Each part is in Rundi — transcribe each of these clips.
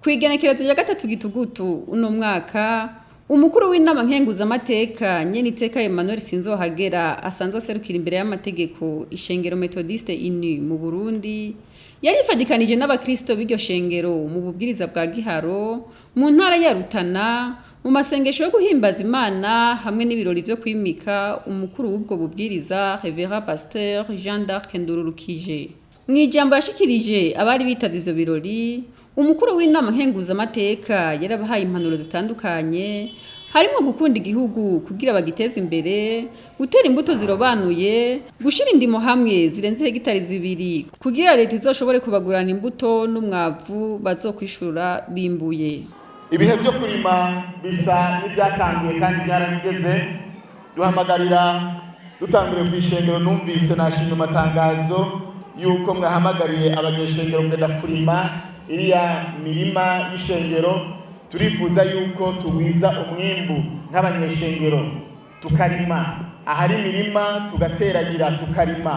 Kw'igenekerezo rya 3 Gitugutu uno mwaka, umukuru w'inama nkenguzamateka Nyeniteka Emmanuel Sinzohagera, asanzwe aserukira imbere y'amategeko ishengero Methodiste Uni mu Burundi, yarifadikanije n'abakristo b'iryo shengero mu bubwiriza bwa Giharo mu ntara ya Rutana, mu masengesho yo guhimbaza Imana hamwe n'ibirori vyo kwimika umukuru w'ubwo bubwiriza, Reverend Pasteur Jean d'Arc Ndururukije. Mw'ijambo yashikirije abari bitavye ivyo birori, umukuru w'inama nkenguzamateka yarabahaye impanuro zitandukanye, harimo gukunda igihugu kugira bagiteze imbere, gutera imbuto zirobanuye, gushira indimo hamwe zirenze hegitari 2 kugira leta izoshobore kubagurana imbuto n'umwavu bazokwishura bimbuye. Ibihe byo kurima bisa n'ibyatanguye kandi byarageze. Duhamagarira dutanguriye ku ishengero, numvise nashimye amatangazo yuko mwahamagariye abanyeshengero kugenda kurima iriya mirima y'ishengero. Turifuza yuko tugwiza umwimbu nk'abanyeshengero, tukarima ahari imirima, tugateragira, tukarima,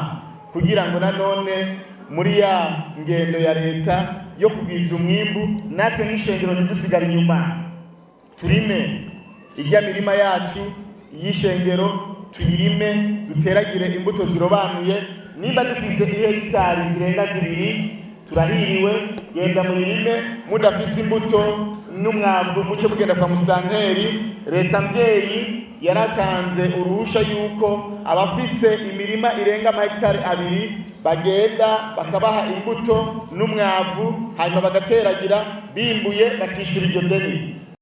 kugira ngo nanone muri ya ngendo ya leta yo kugwiza umwimbu natwe nk'ishengero ntidusigare inyuma. Turime ijya mirima yacu y'ishengero, tuyirime, duteragire imbuto zirobanuye. Nimba dufise ihegitari zirenga 2, turahiriwe, genda muyirime. Mudafise imbuto n'umwavu, muce mugenda kwa musitanteri. Leta mvyeyi yaratanze uruhusha yuko abafise imirima irenga amahegitari 2 bagenda bakabaha imbuto n'umwavu, hanyuma bagateragira, bimbuye bakishyura iryo deni.